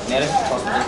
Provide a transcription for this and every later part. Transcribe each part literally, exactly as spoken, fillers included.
Nearest hospital.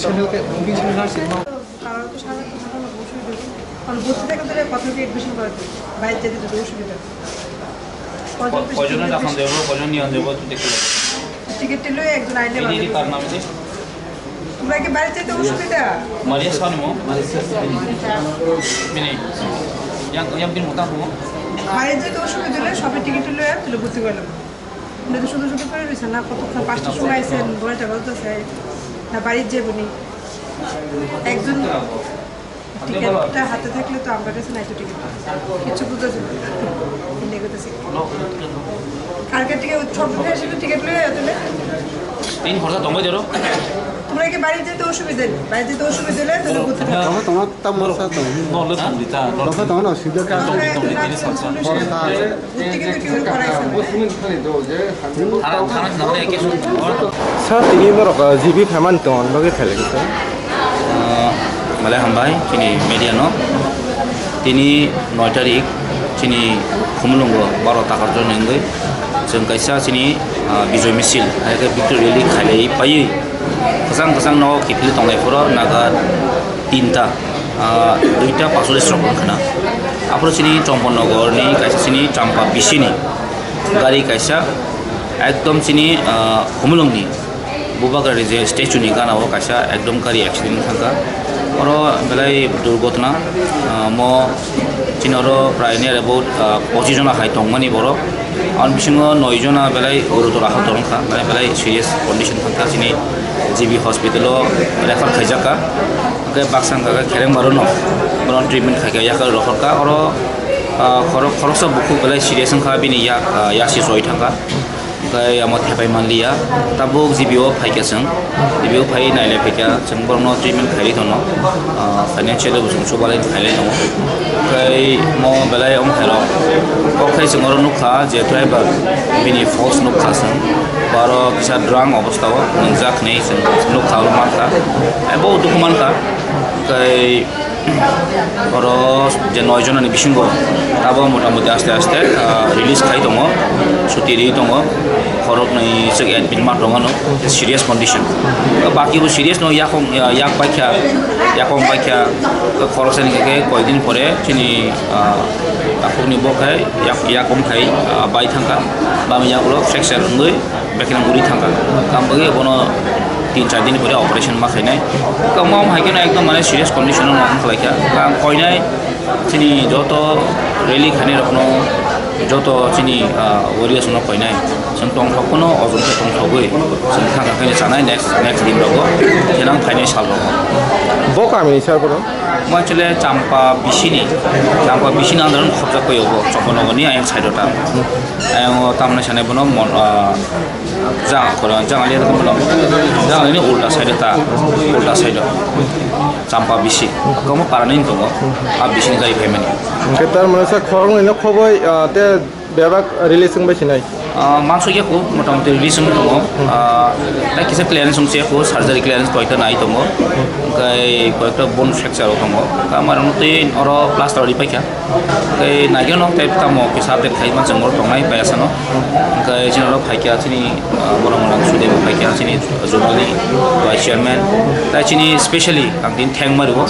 Central ke, central sih mau. কারণ তো সারা তো থাকা লাগবে, অসুবিধা নেই। কারণ ভর্তি থাকলে তো কত কি অ্যাডমিশন করাতে বাইরে যেতে যদি অসুবিধা। কজন ক-, কজনের দেখান যাবো, কজন নিয়ে যাবো, একটু দেখতে লাগবে। টিকিট টিলো একজন আইলে এই যে ভালো। কার নাম আছে? তোমরা কি বাইরে যেতে অসুবিধা? Maria Sanimo. Bini. Yang, yang bin mutang mo. বাইরে যেতে অসুবিধা হলে সবাই টিকিট টিলো এক তুলে ভর্তি করলাম। এটা তো শুধু শুধু পড়ে রয়েছে না, কতক্ষণ পাঁচটার সময় আইছেন, নয়টা বাজতেছে, না বাড়ির যে বনি একজন টিকিটটা হাতে থাকলে তো আমরা কাছে নাই তো টিকিট, কিছু বুঝতে পারছি না। এমনি করতেছি। কালকে টিকিট সব দিকে আসলে টিকিট লয়ে তুমি তিন ঘন্টা দমে ধরো। তোমরা কি বাড়ি যেতে অসুবিধা নেই? বাড়ি যেতে অসুবিধা হলে তুমি বুঝতে পারো। Tama tama tama sa tong. No le tong di ta. Tama tama na sida ka. Tong di tong di tini sa sa. Bor sa. Sir, tini borok, uh, G B phaimani tong, bagwi phailai khe. Uh, malai hambai, chini media no. Tini noi tarik, chini Khumulwngo baro takar jon wngwi. Chwng kaisa chini, uh, Bijoy Misil, hai khe Victory Rally khailai paiwi. Kwchang kwchang no kiphilwi tonglai phuru naga tinta, ah, duita pasolis rok wngkha na. Aphuru chini Chomponogor ni kaisa chini Champa bisini gari kaisa ekdom chini, ah, Khumulwng ni Bubagra ni je statue ni gana o kaisa ekdom gari accident wngkha. Oro belai durgotna, ah, mo chini oro prai near about, ah, pochis jona hai tongmani borok. Aboni bisingo noi jona belai gurutor ahok tongkha, mane belai serious condition thangkha, chini G B hospital o refer khaijakha. Hwnkhe baksa wngkha khe Khereng Baru no, bono treatment khaikha, yakarwi rohorkha. Oro, ah, khorok-, khoroksa bukhuk belai serious wngkha, bini yak, ah, yak se choi thangkha. Hwnkhe amo thepai manliya, tabuk G B o phaikha chwng, G B o phai nailai phaikha. Chwng borokno treatment khailai tongo, ah, financially bo chwng chubalai khailai tongo. Tei mo belai wng khairok, kok khai chwng oro nukha je driver bini false nukha chwng, bo aro kisa drunk obostha o nwngjak hinwi chwng nukha oro mankha, tei bo dukhu mankha. Tei oro je noi jonani bisingo abo motamoti aste aste, ah, release khai tongo, chuti riwi tongo. Khoroknwi swk admit ma tongo, no, serious condition. Baki bo serious no, yakong, yak paikha, yakong paikha, khoroksani khe koi din pore chini, ah, takhukni bo khai yak, yakong khai, ah, bai thangkha, bami yagulo fracture wngwi bekheno guri thangkha. Tamo bagwi bono tin char din pore operation ma khainai. Tamo hai kheno ekdom mane serious condition no wng khlaikha. Ang koinai chini joto rally khainai rokno, joto chini, ah, warriors no koinai, chwng tongthok phano, o jora khe tongthogwi chwng thang thang khe chanai next, next din rogo, thinang phainai sal rogo. Bo kamini sir bono? Mo actually Champa bisini, Champa bisini under khobjak paio bo, Chomponogor ni ayang side o ta. Ayang o tamni sanai bono mon, ah, Jang, kono jang ani, jang ani ulta side ta, ulta side. Champa bisi. Komo para ni tongo. A bisi ni jai phaimani. Hwnkhe tar mane sa khoroknwi no khoboi, ah, te bebak release wngbai sinai. Ah, manso ya ko motamoti release wng tongo. Ah, ta kisa clearance wng se ko, surgery clearance koita nai tongo. Kai koita bone fracture tongo. Ka marang tei oro plaster ri paikha. Tei naikhe no tei tamo kisa update khai manchang moro tongnai payasano. Hwnkhe chini oro phaikha chini, ah, borok mwnang Sudebo phaikha chini zonal ni vice chairman. Tai chini specially ang tini thengma rwo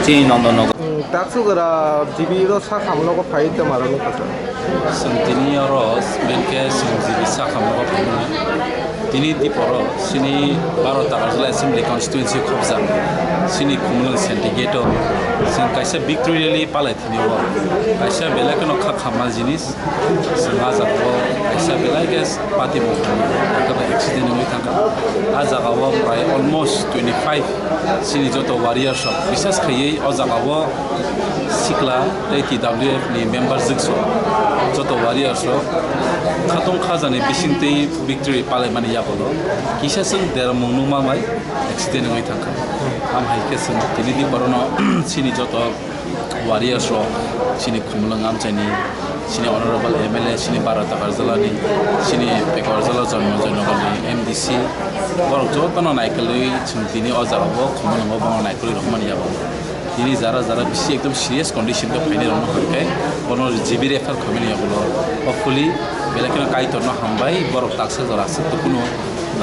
chini Nondon Nagar. Hmm, taksu gara G B ro sa khamno ko phai te maro no kasa. Chwng tini oro benkhe chwng jibi sakha mokol phaimani. Tini diporo chini Baro Takarjala Assembly Constituency khobjak chini Khumulwng Syndicate-o chwng kaisa victory rally palai thani o kaisa belai kheno kha khamma jinis. Chwng ah jagao kaisa belai khe patimung thani, ekdom accident wngwi thangkha. Ah jagao prai almost twenty five chini joto warriors rok, bisas khaiwi o jagao sikla tei T W F ni member jwk so joto warriors rok khatong khajani bisingtwi victory palaimani yagulo kisa chwng deramung nukma bai accident wngwi thangkha. Am hai khe chwng tini di borokno chini joto warriors rok, chini Khumulwng amchaini, chini honorable M L A, chini Baro Takarjalani, chini Pekorjala Janma Joynagarni M D C, borok jotono naikolwi chwng tini o jagao Khumulwngo bono naikolwi rwmani yago. Tini jara jara bisi ekdom serious condition khe phainai rokno hwnkhe bono G B refer khaimani yago. Hopefully belai kheno Kaitorno hambai, borok taksa jora aswk tongphano,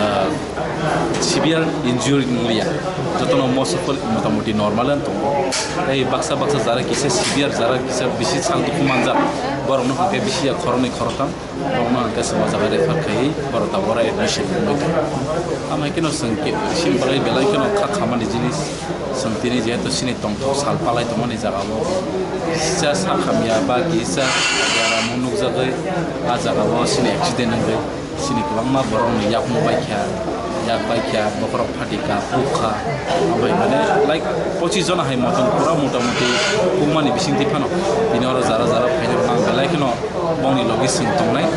ah, severe injury wngya, jotono most of all motamoti normal wng tongo. Tei baksa baksa jara kisa severe, jara kisa bisi sal dukhu manjak, borokno hwnkhe bisi ya khoroknwi khoroktham, borokno hwnkhe se o jaga refer khaiwi borok tabuk oro admission wngwi tongo. Tamo hai kheno chwng khe chini bagwi belai kheno kha khamani jinis, chwng tini jehetu chini tongthok sal palai tongmani jagao kisa sak hamya ba kisa yaramung nukjagwi ah jagao chini accident wngwi. Chini kwbangma borokni yakung baikha, yak baikha, bokhorok phatikha, pukha. Obo hai mane, like, pochis jona hai motom pura motamuti pukmani bisingtwi phano. Tini oro jara jara phainai rok ang belai kheno bongni logi chwng tongnai.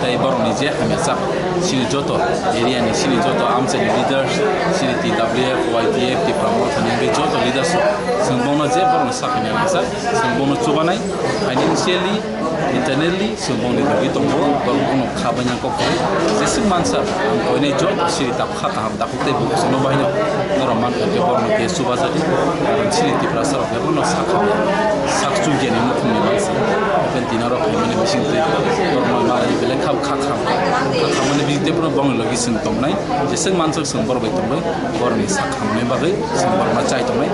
Tei borokni je hamya chak, chini joto area ni, chini joto amchaini leaders, chini T W F, Y T F, Tipra Motha ni wngwi joto leaders rok, chwng bongno je borokni sak hamya nangsa, chwng bongno chubanai, financially, internally, chwng bongni bagwi tongo, borok bono kha bainang kok kwrwi. Jeswk mansa, ang koinai joto siri tak kha kaham dakhuk tei bukhuk songno bahaino norok mankha khe borokno khe chubajadi. Karon chini Tiprasa rok khe bono sak hamya, sak chukya ni mukhungni mansa. Hapen tini oro phaimani bisingtwi borokno manwi belai kha kha kaham, kha khamani bisingtwi bono bongni logi chwng tongnai. Jeswk mansa chwng borok bai tongbai, borokni sak hamani bagwi chwng borokno chai tongnai.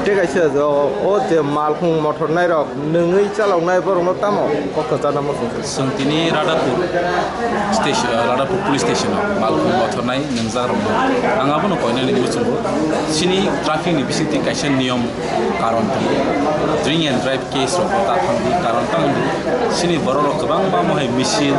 Tei kaisa o, o je malkhung mothor nairok nwngwi chaloknai borokno tamo kok kwchana muchung? Chwng tini Radhapur station, Radhapur police station o malkhung mothornai nwngjak rokno ang abono koinani muchungo. Chini traffic ni bisingtwi kaisa niyom karon tongo. Drink and drive case rok bo ta thang di, karon tamo di chini borok rok kwbangma mohai misil.